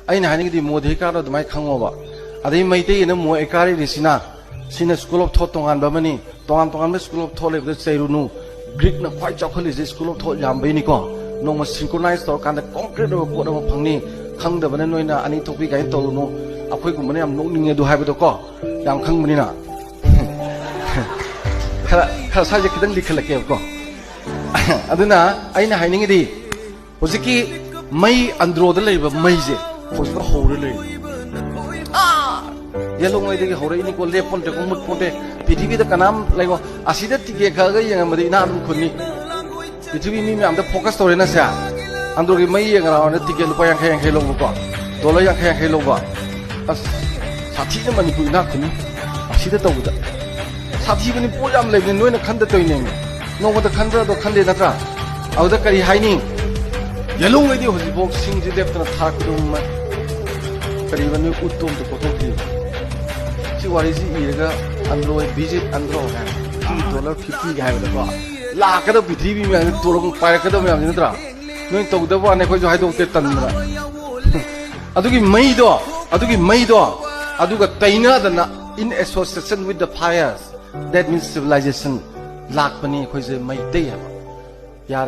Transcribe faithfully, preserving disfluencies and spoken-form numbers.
ꯑꯩꯅ ꯍꯥꯏꯅꯤꯡꯉꯤꯗꯤ ꯃꯣꯗꯤ ꯀꯥꯔꯗꯣ ꯑꯗꯨꯃꯥꯏꯅ ꯈꯪꯉꯣꯕ꯫ ꯑꯗꯩ ꯃꯩꯇꯩꯒꯤꯅ ꯃꯣ ꯑꯦꯀꯥꯔꯤꯔꯤꯁꯤꯅ, ꯁꯤꯅ school of thought ꯇꯣꯉꯥꯟꯕ ꯑꯃꯅꯤ, ꯇꯣꯉꯥꯟ ꯇꯣꯉꯥꯟꯕ school of thought ꯂꯩꯕꯗ ꯆꯩꯔꯨꯅꯨ꯫ ꯒ꯭ꯔꯤꯛꯅ ꯈ꯭ꯋꯥꯏ ꯆꯥꯎꯈꯠꯂꯤꯁꯦ school of thought ꯌꯥꯝꯕꯩꯅꯤꯀꯣ꯫ ꯅꯣꯡꯃ synchronize ꯇꯧꯔꯀꯥꯟꯗ concrete ꯑꯣꯏꯕ ꯄꯣꯠ ꯑꯃ ꯐꯪꯅꯤ꯫ ꯈꯪꯗꯕꯅ ꯅꯣꯏꯅ ꯑꯅꯤ ꯊꯣꯛꯄꯤ ꯀꯥꯏꯅ ꯇꯧꯔꯨꯅꯨ꯫ ꯑꯩꯈꯣꯏꯒꯨꯝꯕꯅ ꯌꯥꯝ ꯅꯣꯛꯅꯤꯡꯉꯦ ꯑꯗꯨ ꯍꯥꯏꯕꯗꯣꯀꯣ, ꯌꯥꯝ ꯈꯪꯕꯅꯤꯅ꯫ ꯈꯔ, ꯈꯔ ꯁ꯭ꯋꯥꯏꯁꯦ ꯈꯤꯇꯪ ꯂꯤꯈꯠꯂꯛꯀꯦꯕꯀꯣ꯫ ꯑꯗꯨꯅ ꯑꯩꯅ ꯍꯥꯏꯅꯤꯡꯉꯤꯗꯤ, ꯍꯧꯖꯤꯛꯀꯤ ꯃꯩ, ꯑꯟꯗ꯭ꯔꯣꯗ ꯂꯩꯔꯤꯕ ꯃꯩꯁꯦ ꯍꯧꯖꯤꯛ ꯍꯧꯔ ꯂꯩꯔꯤ꯫ ꯑꯥ! ꯌꯦꯜꯍꯧꯉꯩꯗꯒꯤ ꯍꯧꯔꯛꯏꯅꯤꯀꯣ, ꯂꯦꯞꯄꯣꯟꯇꯦꯀꯣ, ꯃꯨꯠꯄꯣꯟꯇꯦ꯫ ꯄ꯭ꯔꯤꯊꯤꯕꯤꯗ ꯀꯅꯥꯝ ꯂꯩꯉꯣ꯫ ꯑꯁꯤꯗ ꯇꯤꯀꯦꯠ ꯀꯛꯑꯒ ꯌꯦꯡꯉꯝꯕꯗꯤ ꯏꯅꯥ ꯑꯗꯨꯝ ꯈꯨꯟꯅꯤ꯫ ꯄ꯭ꯔꯤꯊꯤꯕꯤ ꯃꯤ ꯃꯌꯥꯝꯗ focus ꯇꯧꯔꯦꯅ ꯁꯦ꯫ ꯑꯟꯗ꯭ꯔꯣꯒꯤ ꯃꯩ ꯌꯦꯡꯉꯔꯥꯎꯅ ꯇꯤꯀꯦꯠ ꯂꯨꯄꯥ ꯌꯥꯡꯈꯩ ꯌꯥꯡꯈꯩ ꯂꯧꯕꯀꯣ, dollar ꯌꯥꯡꯈꯩ ꯌꯥꯡꯈꯩ ꯂꯧꯕ꯫ ꯑꯁ, ꯁꯥꯊꯤꯅ ꯃꯅꯤꯄꯨꯔ ꯏꯅꯥꯛ ꯈꯨꯟꯅꯤ ꯑꯁꯤꯗ ꯇꯧꯕꯗ꯫ ꯁꯥꯊꯤꯕꯅꯤ, ꯄꯣꯠ ꯌꯥꯝ ꯂꯩꯕꯅꯤ, ꯅꯣꯏꯅ ꯈꯟꯗ ꯇꯧꯔꯤꯅꯦꯃꯤ꯫ ꯅꯣꯡꯃꯇ ꯈꯟꯕ꯭ꯔꯥ ꯑꯗꯣ? ꯈꯟꯗꯦ ꯅꯠꯇ꯭ꯔꯥ? ꯑꯗꯨꯗ ꯀꯔꯤ ꯍꯥꯏꯅꯤ? ꯌꯦꯜꯍꯧꯉꯩꯗꯤ ꯍꯧꯖꯤꯛꯐꯥꯎ ꯁꯤꯡꯁꯤ ꯂꯦꯞꯇꯅ ꯊꯥꯔꯛꯄꯗꯨ ꯃ-, ꯀꯔꯤꯕ ꯅꯣꯏ ꯎꯠꯇꯣ ꯑꯝꯇ ꯀꯣꯠꯊꯣꯛꯄꯤꯌꯨ꯫ ꯁꯤ ꯋꯥꯔꯤꯁꯤ ꯏꯔꯒ ꯑꯟꯗ꯭ꯔꯣ, visit ꯑꯟꯗ꯭ꯔꯣ ꯍꯥꯏ, ꯁꯤ dollar fifty ꯒ ꯍꯥꯏꯕꯗꯀꯣ, ꯂꯥꯛꯀꯗꯕ ꯄ꯭ꯔꯤꯊꯤꯕꯤ ꯃꯌꯥꯝꯁꯤ ꯇꯣꯂꯣꯞ ꯄꯥꯏꯔꯛꯀꯗꯕ ꯃꯌꯥꯝꯁꯤ ꯅꯠꯇ꯭ꯔꯥ? ꯅꯣꯏ ꯇꯧꯗꯕ ꯋꯥꯅꯤ, ꯑꯩꯈꯣꯏꯁꯨ ꯍꯥꯏꯗꯣꯛꯇꯦ ꯇꯟꯗꯅ꯫ ꯑꯗꯨꯒꯤ ꯃꯩꯗꯣ, ꯑꯗꯨꯒꯤ ꯃꯩꯗꯣ, ꯑꯗꯨꯒ ꯇꯩꯅꯗꯅ, in association with the fires, that means civilization, ꯂꯥꯛꯄꯅꯤ ꯑꯩꯈꯣꯏꯁꯦ ꯃꯩꯇꯩ ꯍꯥꯏꯕ꯫